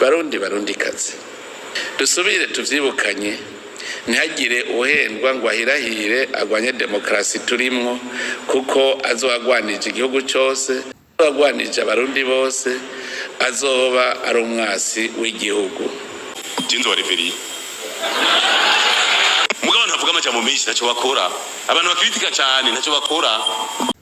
Barundi, Barundikazi, dusubire tuvyibukanye, ntihagire uhendwa ngo ahirahire agwanye demokarasi turimwo, kuko azoagwanije igihugu cose, agwanije Abarundi bose, azoba ari umwasi w'igihugu. Jinzo wa referi mugabo ntavuga amajambo menshi, ntacyo bakora. Abantu bakritika cyane ntacyo bakora.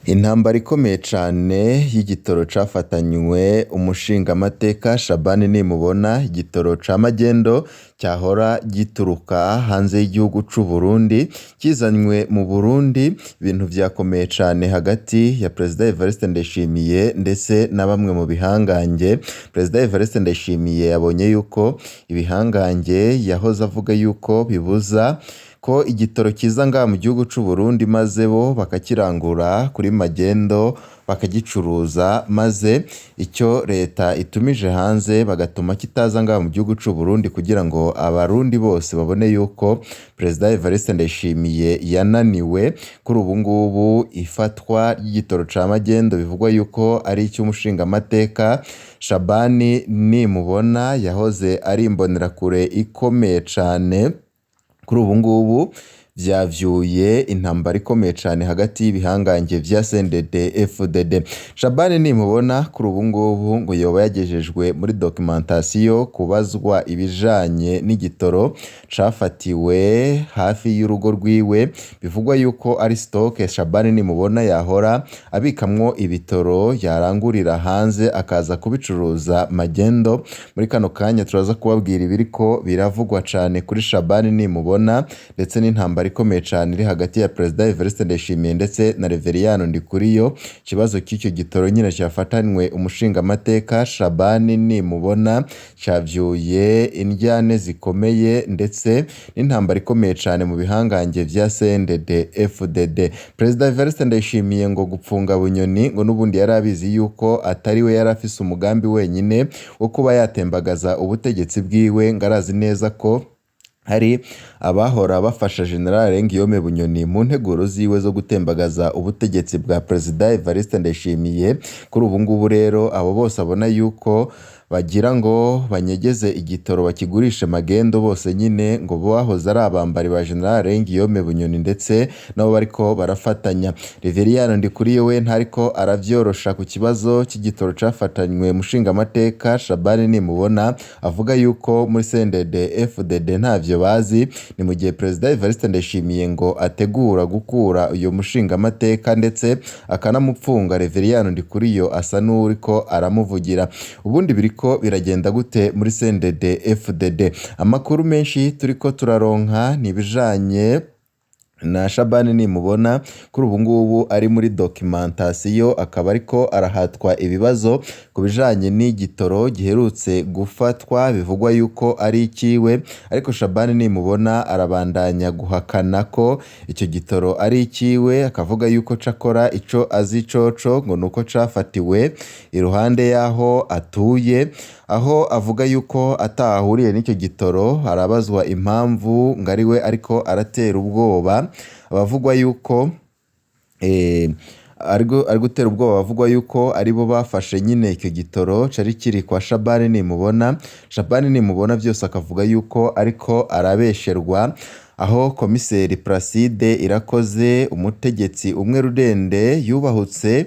Intambara ikomeye cane y'igitoro cafatanywe umushingamateka Shabani Nimubona, igitoro ca magendo cyahora gituruka hanze y'igihugu c'u Burundi kizanywe mu Burundi. Ibintu vyakomeye cane hagati ya Perezida Evariste Ndayishimiye ndetse na bamwe mu bihangange. Perezida Evariste Ndayishimiye yabonye yuko ibihangange yahoze avuga yuko bibuza ko igitoro kiza ngaha mu gihugu c'u Burundi, maze bo bakakirangura kuri magendo bakagicuruza, maze icyo leta itumije hanze bagatuma kitaza ngaha mu gihugu c'u Burundi, kugira ngo Abarundi bose babone yuko Perezida Evariste Ndayishimiye yananiwe. Kuri ubu ngubu ifatwa ry'igitoro ca magendo bivugwa yuko ari icy'umushingamateka Shabani Nimubona, yahoze ari imbonerakure ikomeye cane, kuri ubu ngubu vyavyuye intambara ikomeye cane hagati y'ibihangange vya CNDD FDD. Shabani Nimubona kuri ubu ngubu ngo yoba yagejejwe muri documentation kubazwa ibijanye n'igitoro cafatiwe hafi y'urugo rwiwe, bivugwa yuko ari stock Shabani Nimubona yahora abikamwo ibitoro yarangurira hanze akaza kubicuruza magendo. Muri kano kanya turaza kubabwira ibiriko biravugwa cane kuri Shabani Nimubona ndetse n'intambara ikomeye cane iri hagati ya Perezida Evariste Ndayishimiye ndetse na Reveriyano Ndikuriyo. Ikibazo cy'icyo gitoro nyine cyafatanywe umushingamateka Shabani Nimubona cavyuye indyane zikomeye ndetse n'intambara ikomeye cane mu bihangange vya CNDD FDD. Perezida Evariste Ndayishimiye ngo gupfunga Bunyoni ngo n'ubundi yari abizi yuko atari we yari afise umugambi wenyine wo kuba yatembagaza ubutegetsi bwiwe, ngo arazi neza ko hari abahora bafasha General Guillaume Bunyoni mu nteguro ziwe zo gutembagaza ubutegetsi bwa Perezida Evariste Ndayishimiye. Kuri ubu ngubu rero abo bose abona yuko bagira ngo banyegeze igitoro bakigurishe magendo, bose nyine ngo bahoze ari abambari ba General Guillaume Bunyoni ndetse nabo bariko barafatanya. Reveriyano Ndikuriyo we ntariko aravyorosha ku kibazo cy'igitoro cafatanywe mushingamateka Shabani Nimubona, avuga yuko muri CNDD FDD ntavyo bazi. Ni mu gihe Perezida Evariste Ndayishimiye ngo ategura gukura uyo mushingamateka ndetse akanamupfunga, Reveriyano Ndikuriyo asa n'uwuriko aramuvugira. Ubundi biriko biragenda gute muri CNDD FDD? Amakuru menshi turiko turaronka ni ibijanye na Shabani Nimubona, kuri ubu ngubu ari muri documentation, akaba ariko arahatwa ibibazo ku bijanye n'igitoro giherutse gufatwa bivugwa yuko ari ikiwe, ariko Shabani Nimubona arabandanya guhakana ko icyo gitoro ari ikiwe, akavuga yuko cakora ico azi coco ngo nuko cafatiwe iruhande y'aho atuye, aho avuga yuko atahuriye n'icyo gitoro. Arabazwa impamvu ngo ari we ariko aratera ubwoba abavugwa yuko ari gutera ubwoba abavugwa yuko aribo bafashe nyine icyo gitoro cari kiri kwa Shabani Nimubona. Shabani Nimubona byose akavuga yuko ariko arabesherwa, aho komiseri Placide Irakoze, umutegetsi umwe rudende yubahutse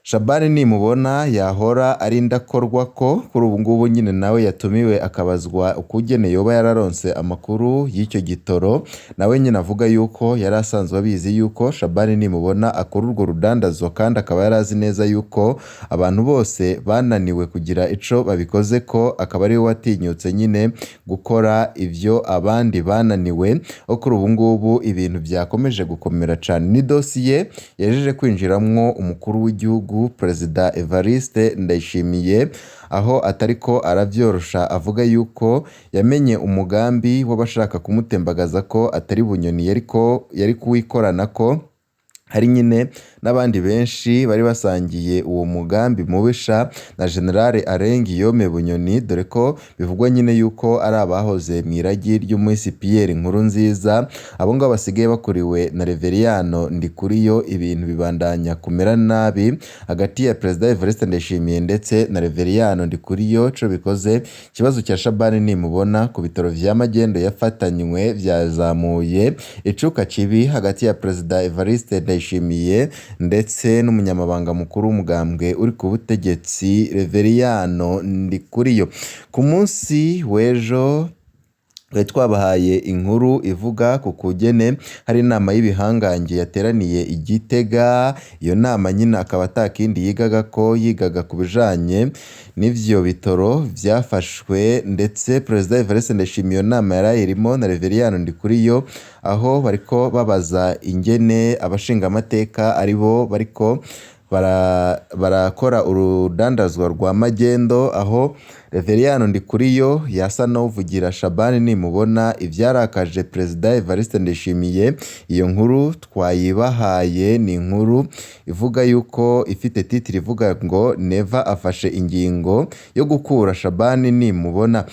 Shabani Nimubona yahora ari indakorwa, ko kuri ubu ngubu nyine nawe yatumiwe akabazwa ukugene yoba yararonse amakuru y'icyo gitoro, nawe nyine avuga yuko yari asanzwe abizi yuko Shabani Nimubona akora urwo rudandazwa, kandi akaba yari azi neza yuko abantu bose bananiwe kugira ico babikoze, ko akaba ariwe watinyutse nyine gukora ivyo abandi bananiwe. Aho kuri ubu ngubu ibintu vyakomeje gukomera cane, ni dosiye yajeje kwinjiramwo umukuru w'igihugu Perezida Evariste Ndayishimiye, aho atariko aravyorosha avuga yuko yamenye umugambi w'abashaka kumutembagaza ko atari Bunyoni yariko yari kuwikorana, ko Hari nyine n'abandi benshi bari basangiye uwo mugambi mubisha na General Alain Guillaume Bunyoni, dore ko bivugwa nyine yuko ari abahoze mu iragi ry'umuhisi Pierre Nkurunziza. Abo ngabo basigaye bakuriwe na Reveriyano Ndikuriyo. Ibintu bibandanya kumera nabi hagati ya Perezida Evariste Ndayishimiye ndetse na Reveriyano Ndikuriyo. Co bikoze, ikibazo cya Shabani Nimubona ku bitaro vya Magendo yafatanywe vyazamuye icuka kibi hagati ya Perezida Evariste Ndayishimiye ndetse n'umunyamabanga mukuru w'umugambwe uri ku butegetsi, Reveriyano Ndikuriyo. Ku munsi w'ejo twari twabahaye inkuru ivuga ku kugene hari inama y'ibihangange yateraniye i Gitega. Iyo nama nyine akaba atakindi yigaga ko yigaga ku bijanye n'ivyo bitoro vyafashwe, ndetse Perezida Evariste Ndayishimiye iyo nama yarayirimo na Reveriyano Ndikuriyo, aho bariko babaza ingene abashingamateka aribo bariko barakora urudandazwa rwa magendo, aho Reveriyano Ndikuriyo yasa n'uwuvugira Shabani Nimubona, ivyarakaje Perezida Evariste Ndayishimiye. Iyo nkuru twayibahaye, ni inkuru ivuga yuko ifite titire ivuga ngo "Neva afashe ingingo yo gukura Shabani Nimubona".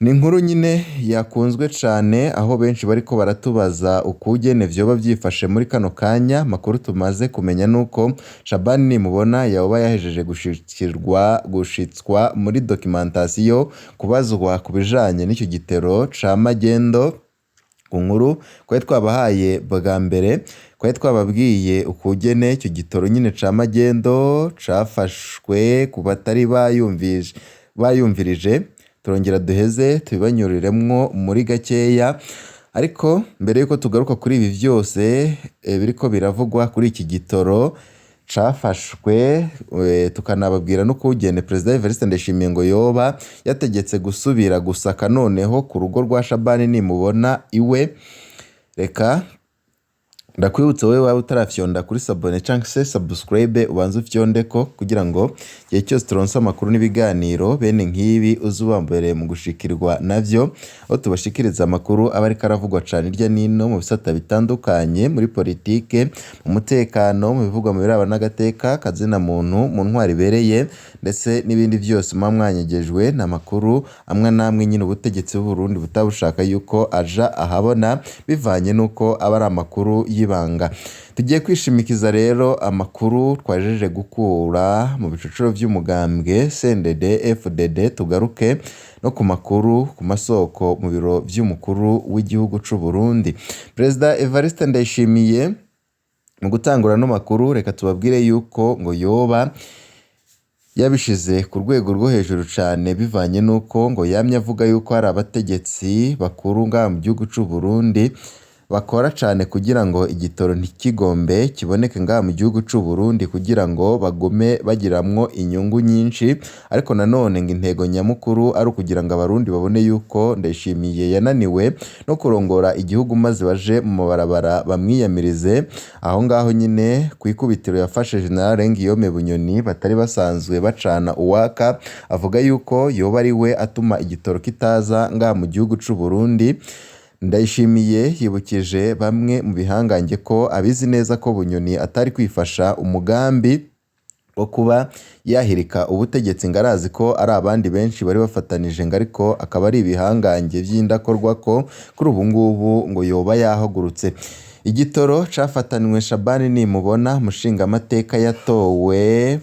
Ni inkuru nyine yakunzwe cane, aho benshi bariko baratubaza ukugene vyoba vyifashe muri kano kanya. Makuru tumaze kumenya nuko Shabani Nimubona yoba yahejeje gushikirwa gushitswa muri documentation, kubazwa ku bijanye n'ico gitero ca magendo. Ku nkuru twari twabahaye bwa mbere, twari twababwiye ukugene ico gitoro nyine ca magendo cafashwe. Ku batari bayumvirije, turongera duheze tubibanyuriremwo muri gakeya. Ariko mbere yuko tugaruka kuri ibi vyose biriko biravugwa kuri iki gitoro cafashwe, tukanababwira n'ukugene Perezida Evariste Ndayishimiye ngo yoba yategetse gusubira gusaka noneho ku rugo rwa Shabani Nimubona iwe, reka ndakwibutsa wowe waba utarafyonda kuri s'abonner canke se subscribe, ubanze ufyondeko kugira ngo igihe cyose turonse amakuru n'ibiganiro bene nk'ibi uze uba mbere mu gushikirwa navyo, aho tubashikiriza amakuru aba ariko aravugwa cane hirya n'ino mu bisata bitandukanye, muri politike, mu mutekano, mu bivugwa mu biraba n'agateka kazina muntu, mu ntwaro ibereye, ndetse n'ibindi vyose muba mwanyegejwe. Ni amakuru amwe n'amwe nyine ubutegetsi bw'Uburundi butabushaka yuko aja ahabona, bivanye n'uko aba ari amakuru y'ibanga. Tugiye kwishimikiza rero amakuru twajeje gukura mu bicocoro vy'umugambwe CNDD FDD, tugaruke no ku makuru ku masoko mu biro vy'umukuru w'igihugu c'u Burundi, Perezida Evariste Ndayishimiye. Mu gutangura ano makuru, reka tubabwire yuko ngo yoba yabishize ku rwego rwo hejuru cane, bivanye n'uko ngo yamye avuga yuko hari abategetsi bakuru ngaha mu gihugu c'u Burundi bakora cane kugira ngo igitoro ntikigombe kiboneke ngaha mu gihugu c'u Burundi, kugira ngo bagume bagiramwo inyungu nyinshi. Ariko nanone ngo intego nyamukuru ari ukugira ngo abarundi babone yuko Ndayishimiye yananiwe no kurongora igihugu, maze baje mu mabarabara bamwiyamirize. Aho ngaho nyine ku ikubitiro yafashe General Guillaume Bunyoni batari basanzwe bacana uwaka, avuga yuko yoba ari we atuma igitoro kitaza ngaha mu gihugu c'u Burundi. Ndayishimiye yibukije bamwe mu bihangange ko abizi neza ko Bunyoni atari kwifasha umugambi wo kuba yahirika ubutegetsi, ngo arazi ko ari abandi benshi bari bafatanije, ngo ariko akaba ari ibihangange vy'indakorwa, ko kuri ubu ngubu ngo yoba yahagurutse. Igitoro cafatanywe Shabani Nimubona, umushingamateka yatowe,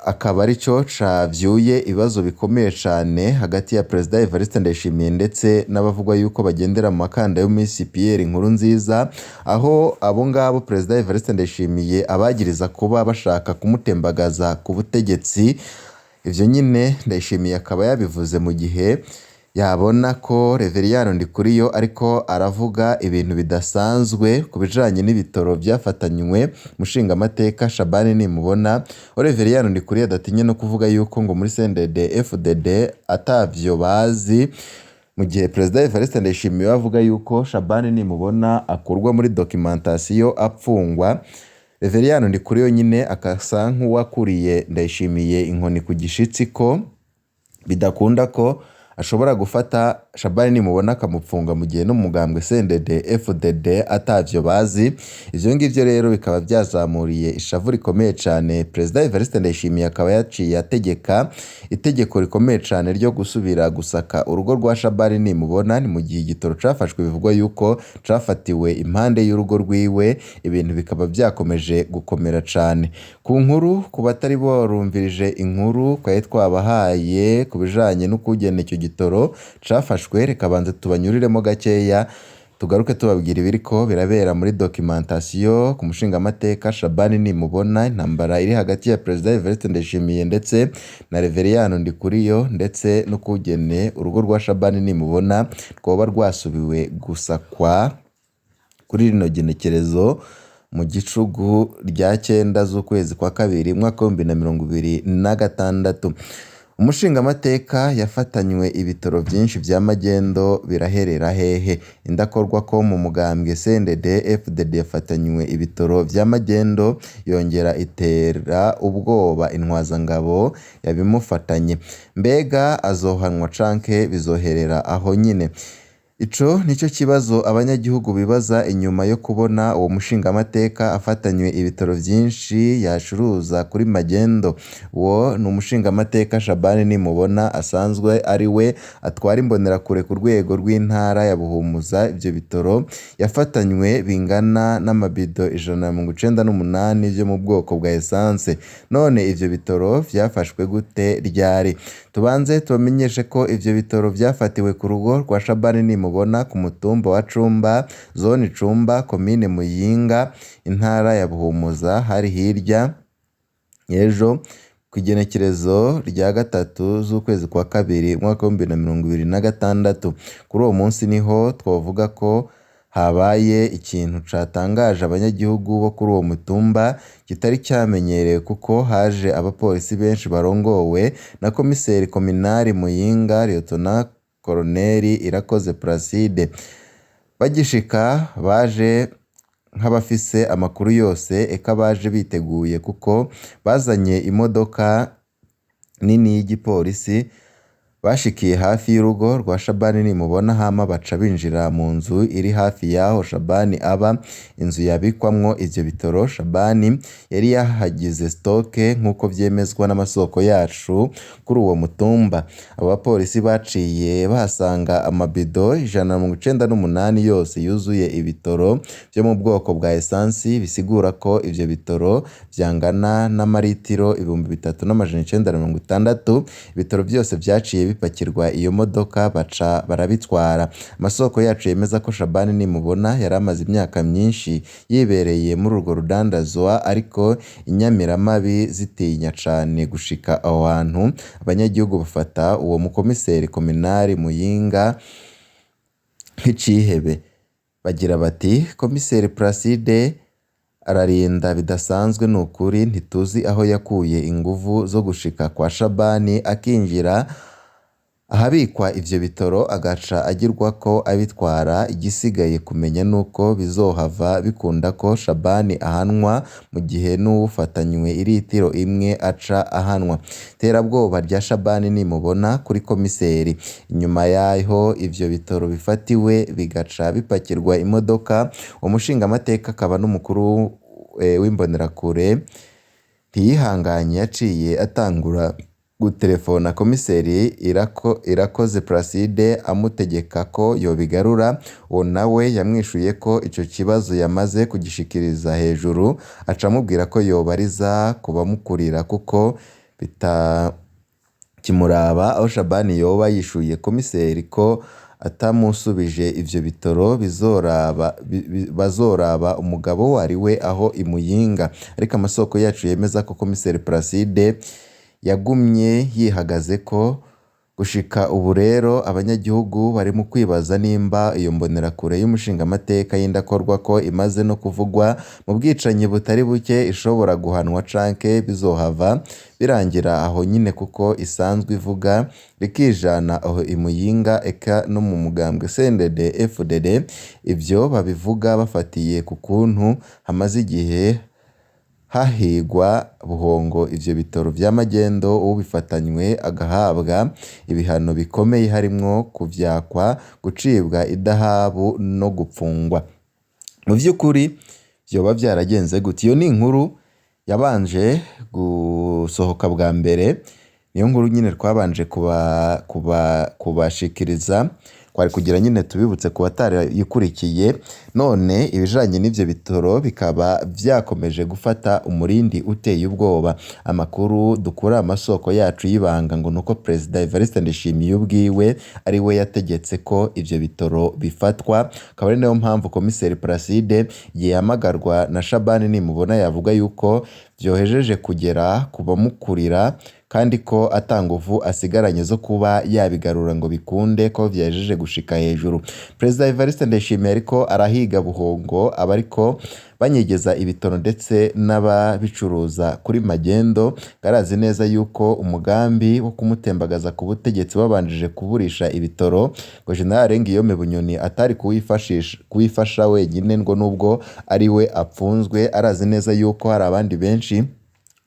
akaba arico cavyuye ibibazo bikomeye cane hagati ya Perezida Evariste Ndayishimiye ndetse n'abavugwa yuko bagendera mu makanda y'umuhisi Pierre Nkurunziza, aho abo ngabo Perezida Evariste Ndayishimiye abagiriza kuba bashaka kumutembagaza ku butegetsi. Ivyo nyine Ndayishimiye akaba yabivuze mu gihe yabona ko Reveriyano Ndikuriyo ariko aravuga ibintu bidasanzwe ku bijanye n'ibitoro vyafatanywe umushingamateka Shabani Nimubona, aho Reveriyano Ndikuriyo adatinye no kuvuga yuko ngo muri CNDD FDD atavyo bazi, mu gihe Perezida Evariste Ndayishimiye we avuga yuko Shabani Nimubona akurwa muri documentation apfungwa. Reveriyano Ndikuriyo nyine akasa nk'uwakuriye Ndayishimiye inkoni ku gishitsi, ko bidakunda ko ashobora gufata Shabani Nimubona akamupfunga mu gihe n'umugambwe CNDD FDD atavyo bazi. Ivyo ngivyo rero bikaba vyazamuriye ishavu rikomeye cane Perezida Evariste Ndayishimiye, akaba yaciye ategeka itegeko rikomeye cane ryo gusubira gusaka urugo rwa Shabani Nimubona. Ni mu gihe igitoro cafashwe bivugwa yuko cafatiwe impande y'urugo rwiwe, ibintu bikaba vyakomeje gukomera cane. Ku nkuru, ku batari borumvirije inkuru twari twabahaye ku bijanye n'ukugena ico gitoro cafashwe, reka banze tubanyuriremo gakeya tugaruke tubabwira ibiriko birabera muri documentation ku mushingamateka Shabani Nimubona, intambara iri hagati ya Perezida Evariste Ndayishimiye ndetse na Reveriyano Ndikuriyo, ndetse n'ukugene urugo rwa Shabani Nimubona rwoba rwasubiwe gusakwa kuri rino genekerezo mu gicugu rya 9 z'ukwezi kwa kabiri umwaka w'2026. Umushingamateka yafatanywe ibitoro vyinshi vya magendo biraherera hehe? Indakorwa ko mu mugambwe CNDD FDD yafatanywe ibitoro vya magendo yongera itera ubwoba intwazangabo yabimufatanye. Mbega azohanwa canke bizoherera aho nyine? Ico nico kibazo abanyagihugu bibaza inyuma yo kubona uwo mushingamateka afatanywe ibitoro vyinshi yacuruza kuri magendo. Uwo ni umushingamateka Shabani Nimubona asanzwe ari we atwara imbonerakure ku rwego rw'intara ya Buhumuza. Ivyo bitoro yafatanywe bingana n'amabido 198 vyo mu bwoko bwa essence. None ivyo bitoro vyafashwe gute ryari? Tubanze tubamenyeshe ko ivyo bitoro vyafatiwe ku rugo rwa Shabani Nimubona ku mutumba wa Cumba, zone Cumba, komine Muyinga, intara ya Buhumuza, hari hirya y'ejo kw'igenekerezo rya 3 z'ukwezi kwa kabiri umwaka w'2026. Kuri uwo munsi niho twovuga ko habaye ikintu catangaje abanyagihugu bo kuri uwo mutumba kitari cyamenyerewe, kuko haje abapolisi benshi barongowe na komiseri kominari Muyinga, Liyetona Koloneli Irakoze Placide. Bagishika baje nk'abafise amakuru yose, eka baje biteguye kuko bazanye imodoka nini y'igipolisi. Bashikiye hafi y'urugo rwa Shabani Nimubona hama baca binjira mu nzu iri hafi y'aho Shabani aba, inzu yabikwamwo ivyo bitoro. Shabani yari yahagize stoke nk'uko vyemezwa n'amasoko yacu kuri uwo mutumba. Abo bapolisi baciye bahasanga amabido 198 yose yuzuye ibitoro vyo mu bwoko bwa essence, bisigura ko ivyo bitoro vyangana n'amaritiro 3960. Ibitoro vyose vyaciye bipakirwa iyo modoka baca barabitwara. Amasoko yacu yemeza ko Shabani Nimubona yari amaze imyaka myinshi yibereye muri urwo rudandazwa, ariko inyamiramabi zitinya cane gushika aho hantu. Abanyagihugu bafata uwo mukomiseri kominari Muyinga nk'icihebe, bagira bati komiseri Placide ararinda bidasanzwe, nukuri ntituzi aho yakuye inguvu zo gushika kwa Shabani akinjira ahabikwa ivyo bitoro agaca agirwako abitwara. Igisigaye kumenya nuko bizohava bikunda ko Shabani ahanwa, mu gihe n'uwufatanywe iritiro imwe aca ahanwa. Iterabwoba rya Shabani Nimubona kuri komiseri. Inyuma yaho ivyo bitoro bifatiwe bigaca bipakirwa imodoka, umushingamateka akaba n'umukuru w'imbonerakure ntiyihanganye, yaciye atangura gutelefona komiseri Irakoze Placide amutegeka ko yobigarura. Uwo nawe yamwishuye ko ico kibazo yamaze kugishikiriza hejuru, aca amubwira ko yobariza kubamukurira kuko bitakimuraba. Aho Shabani yoba yishuye komiseri ko atamusubije ivyo bitoro bazoraba umugabo wariwe aho i Muyinga. Ariko amasoko yacu yemeza ko komiseri Placide yagumye yihagaze ko gushika ubu rero abanyagihugu bari mu kwibaza nimba iyo mbonerakure y'umushingamateka y'indakorwa ko imaze no kuvugwa mu bwicanyi butari buke ishobora guhanwa canke bizohava birangira aho nyine, kuko isanzwe ivuga rikijana aho i Muyinga eka no mu mugambwe CNDD FDD. Ivyo babivuga bafatiye ku kuntu hamaze igihe hahigwa buhongo ivyo bitoro vya magendo, ubifatanywe agahabwa ibihano bikomeye harimwo kuvyakwa, gucibwa idahabu no gupfungwa. Mu vy'ukuri vyoba vyaragenze gute? Iyo ni inkuru yabanje gusohoka bwa mbere, niyo nkuru nyine twabanje kubashikiriza, kwari kugira nyine tubibutse ku batarayikurikiye. None ibijanye n'ivyo bitoro bikaba vyakomeje gufata umurindi uteye ubwoba. Amakuru dukura amasoko yacu y'ibanga ngo nuko Perezida Evariste Ndayishimiye ubwiwe ari we yategetse ko ivyo bitoro bifatwa, akaba ari nayo mpamvu Komiseri Placide yahamagarwa na Shabani Nimubona yavuga yuko vyohejeje kugera ku bamukurira kandi ko ata nguvu asigaranye zo kuba yabigarura ngo bikunde ko vyahejeje gushika hejuru. Perezida Evariste Ndayishimiye ariko arahiga buhongo abariko banyegeza ibitoro ndetse n'ababicuruza kuri magendo, arazi neza yuko umugambi wo kumutembagaza ku butegetsi babanjije kuburisha ibitoro ngo General Guillaume Bunyoni atari kuwifasha wenyine, ngo nubwo ari we apfunzwe arazi neza yuko hari abandi benshi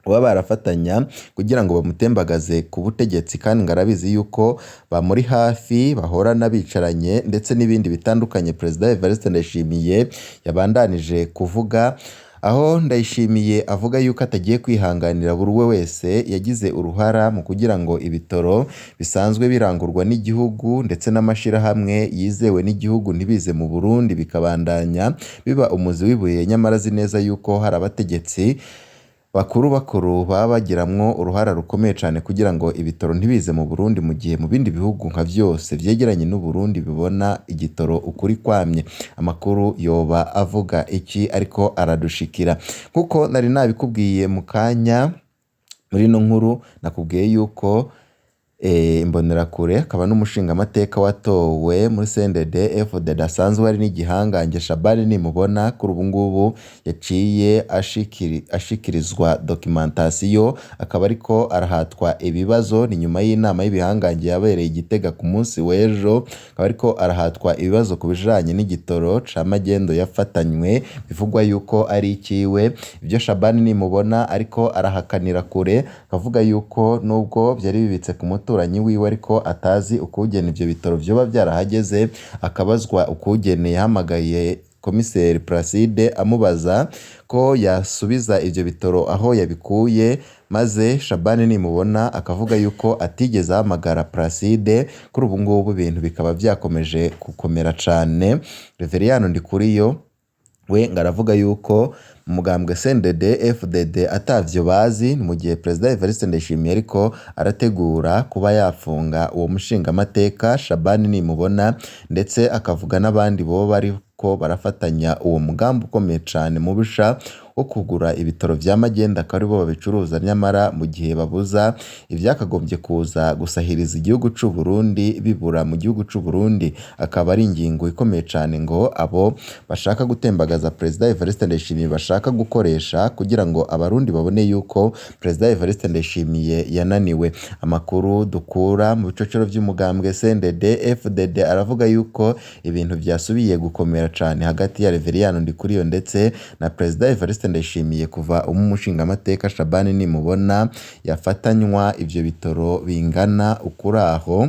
baba barafatanya kugira ngo bamutembagaze ku butegetsi, kandi ngo arabizi yuko bamuri hafi bahorana bicaranye ndetse n'ibindi bitandukanye. Perezida Evariste Ndayishimiye yabandanije kuvuga aho Ndayishimiye avuga yuko atagiye kwihanganira buri we wese yagize uruhara mu kugira ngo ibitoro bisanzwe birangurwa n'igihugu ndetse n'amashirahamwe yizewe n'igihugu ntibize mu Burundi bikabandanya biba umuzi w'ibuye, nyamara azi neza yuko hari abategetsi bakuru bakuru baba bagiramwo uruhara rukomeye cane kugira ngo ibitoro ntibize mu Burundi, mu gihe mu bindi bihugu nka vyose vyegeranye n'u Burundi bibona igitoro ukuri kwamye. Amakuru yoba avuga iki ariko aradushikira? Nkuko nari nabikubwiye mu kanya muri ino nkuru, nakubwiye yuko Imbonerakure akaba n'umushingamateka watowe muri CNDD FDD asanzwe ari n'igihangange Shabani Nimubona, kuri ubu ngubu yaciye ashikirizwa documentation, akaba ariko arahatwa ibibazo. Ni nyuma y'inama y'ibihangange yabereye i Gitega ku munsi w'ejo, akaba ariko arahatwa ibibazo ku bijanye n'igitoro ca magendo yafatanywe bivugwa yuko ari ikiwe. Ibyo Shabani Nimubona ariko arahakanira kure, akavuga yuko nubwo vyari bibitse ku muturanyi wiwe ariko atazi ukugene ivyo bitoro vyoba vyarahageze, akabazwa ukugene yahamagaye Komiseri Placide amubaza ko yasubiza ivyo bitoro aho yabikuye, maze Shabani Nimubona akavuga yuko atigeze ahamagara Placide. Kuri ubu ngubu ibintu bikaba vyakomeje gukomera cane. Reveriyano Ndikuriyo we ngo aravuga yuko umugambwe CNDD FDD atavyo bazi, mu gihe Perezida Evariste Ndayishimiye ariko arategura kuba yafunga uwo mushingamateka Shabani Nimubona, ndetse akavuga n'abandi boba bariko barafatanya uwo mugambi ukomeye cane mubisha wo kugura ibitoro vya magendo akaba aribo babicuruza, nyamara mu gihe babuza ivyakagombye kuza gusahiriza igihugu c'u Burundi bibura mu gihugu c'u Burundi. Akaba ari ingingo ikomeye cane ngo abo bashaka gutembagaza Perezida Evariste Ndayishimiye bashaka gukoresha kugira ngo abarundi babone yuko Perezida Evariste Ndayishimiye yananiwe. Amakuru dukura mu bicocero vy'umugambwe CNDD FDD aravuga yuko ibintu vyasubiye gukomera cane hagati ya Reveriyano Ndikuriyo ndetse na Perezida Evariste Ndayishimiye kuva umushingamateka Shabani Nimubona yafatanywa ivyo bitoro bingana ukuraho,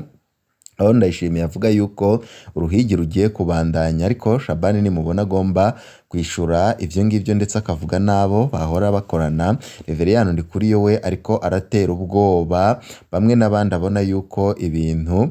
aho Ndayishimiye avuga yuko uruhigi rugiye kubandanya, ariko Shabani Nimubona agomba kwishura ivyo ngivyo, ndetse akavuga n'abo bahora bakorana. Reveriyano Ndikuriyo we ariko aratera ubwoba bamwe n'abandi, abona yuko ibintu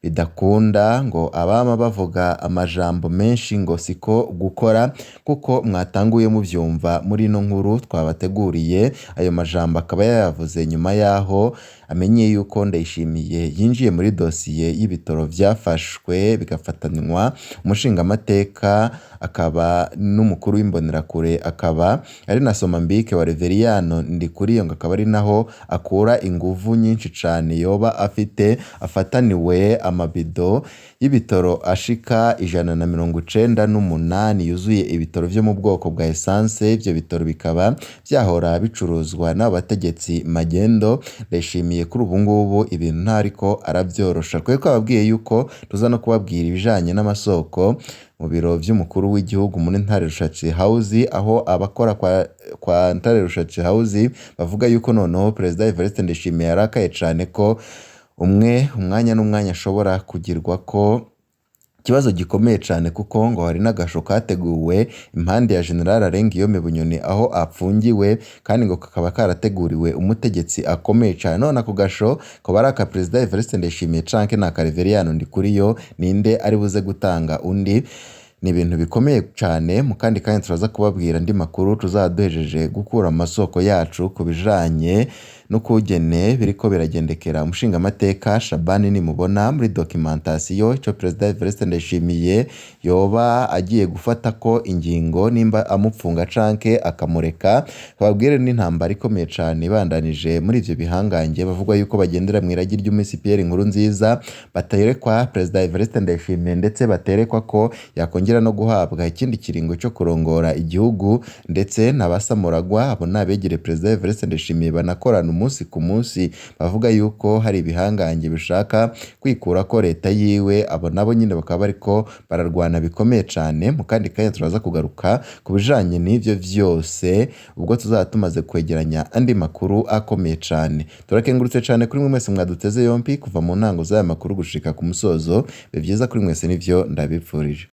bidakunda, ngo abama bavuga amajambo menshi ngo siko gukora, kuko mwatanguye muvyumva muri ino nkuru twabateguriye. Ayo majambo akaba yayavuze nyuma yaho amenye yuko Ndayishimiye yinjiye muri dosiye y'ibitoro vyafashwe bigafatanywa umushingamateka akaba n'umukuru w'Imbonerakure, akaba ari na Somambike wa Reveriyano Ndikuriyo, ngo akaba ari naho akura inguvu nyinshi cane yoba afite, afataniwe amabido y'ibitoro ashika 198 yuzuye ibitoro vyo mu bwoko bwa essence. Ivyo bitoro bikaba vyahora bicuruzwa n'abo bategetsi magendo. Ndayishimiye kuri ubu ngubu ibintu ntariko aravyorosha. Twebwe twababwiye yuko tuza no kubabwira ibijanye n'amasoko mu biro vy'umukuru w'igihugu muri Ntare Rushatsi House, aho abakora kwa kwa Ntare Rushatsi House bavuga yuko noneho Perezida Evariste Ndayishimiye yarakaye cane ko umwe umwanya n'umwanya ashobora kugirwa ko ikibazo gikomeye cane, kuko ngo hari n'agasho kateguwe impande ya General Arengiyome Bunyoni aho apfungiwe, kandi ngo kakaba karateguriwe umutegetsi akomeye cane. None ako gasho koba ari aka Perezida Evariste Ndayishimiye canke ni aka Reveriyano Ndikuriyo? Ninde ari buze gutanga undi? Ni ibintu bikomeye cane. Mu kandi kanya turaza kubabwira andi makuru tuzaba duhejeje gukura amasoko yacu ku bijanye n'ukugene biriko biragendekera umushingamateka Shabani Nimubona muri documentation, ico Perezida Evariste Ndayishimiye yoba agiye gufata ko ingingo nimba amupfunga canke akamureka. Bababwire n'intambara ikomeye cane ibandanije muri ivyo bihangange bavugwa yuko bagendera mw'iragi ry'umisi Pierre Nkurunziza, baterekwa Perezida Evariste Ndayishimiye, ndetse baterekwa ko yakongera no guhabwa ikindi kiringo cyo kurongora igihugu, ndetse n'abasamuragwa abo n'abegere Perezida Evariste Ndayishimiye banakorana umunsi ku munsi, bavuga yuko hari ibihangange bishaka kwikura ko leta yiwe, abo nabo nyine bakaba bariko bararwana bikomeye cane. Mu kandi kanya turaza kugaruka ku bijanye n'ivyo vyose ubwo tuzaba tumaze kwegeranya andi makuru akomeye cane. Turakengurutse cane kuri mwe mwese mwaduteze yompi kuva mu ntango z'aya makuru gushika ku musozo. Bibe vyiza kuri mwese, nivyo ndabipfurije.